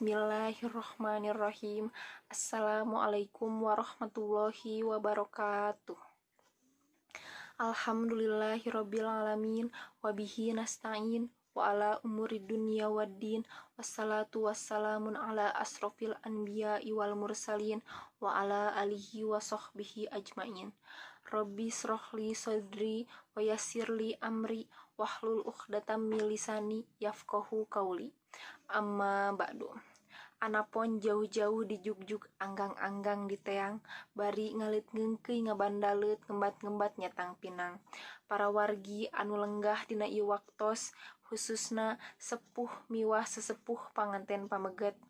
Bismillahirrahmanirrahim. Assalamualaikum warahmatullahi wabarakatuh. Alhamdulillahirabbil alamin wabihi nasta'in wa ala umuri dunya waddin wassalatu wassalamun ala asrofil anbiya'i wal mursalin wa ala alihi wa sahbihi ajmain. Rabbi srohli sadri wa yassirli amri wahlul uqdatam min lisani yafqahu qauli. Amma ba'du. Anapon jauh-jauh dijugjug anggang-anggang di teang bari ngalit ngeungkeuy ngabandaleut ngembat-ngembat nyatang pinang. Para wargi anu lenggah dina ieu waktos khususna sepuh miwah sesepuh panganten pameget.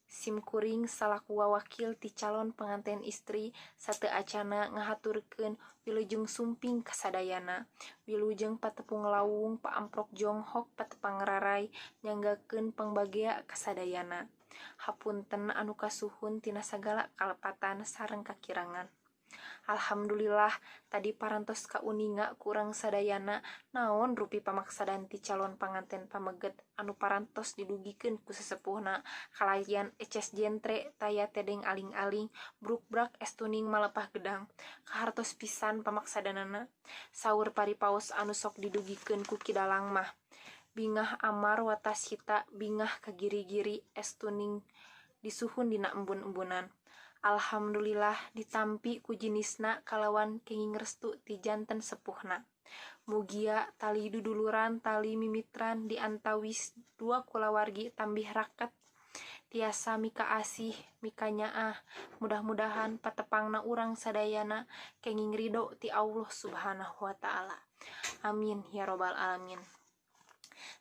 Simkuring salaku wakil ti calon pengantin istri sateu acana ngahaturkeun wilujeng sumping kasadayana. Wilujeng patepung lawung paamprok jonghok patepang raray nyanggakeun pangbagea kasadayana. Hapunten anu kasuhun tina sagala kalepatan sareng kakirangan. Alhamdulillah tadi parantos kauninga kurang sadayana naon rupi pamaksadan ti calon panganten pameget anu parantos didugikeun ku sesepuhna kalayan eces jentre taya tedeng aling-aling brukbrak estuning malepah gedang kahartos pisan pamaksadanana. Saur paripaos anu sok didugikeun ku kidalang mah bingah amar watas hita bingah kagiri-giri estuning disuhun dina embun-embunan. Alhamdulillah ditampi ku jinisna kalawan kenging restu ti janten sepuhna. Mugia tali duduluran tali mimitran di antawis dua kulawargi tambih raket tiasa mika asih mika nyaah. Mudah-mudahan patepangna urang sadayana kenging ridho ti Allah Subhanahu wa taala. Amin ya robbal alamin.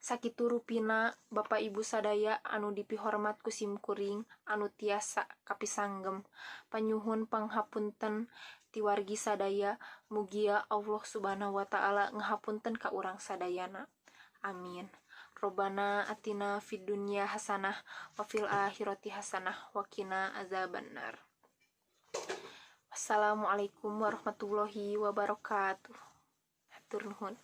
Sakitu rupina Bapak Ibu sadaya anu dipihormat ku simkuring anu tiasa kapisanggem. Panyuhun panghapunten ti wargi sadaya, mugia Allah Subhanahu wa taala ngahapunten ka urang sadayana. Amin. Robbana atina fid dunya hasanah wa fil akhirati hasanah wa qina azabannar. Wassalamualaikum warahmatullahi wabarakatuh. Hatur nuhun.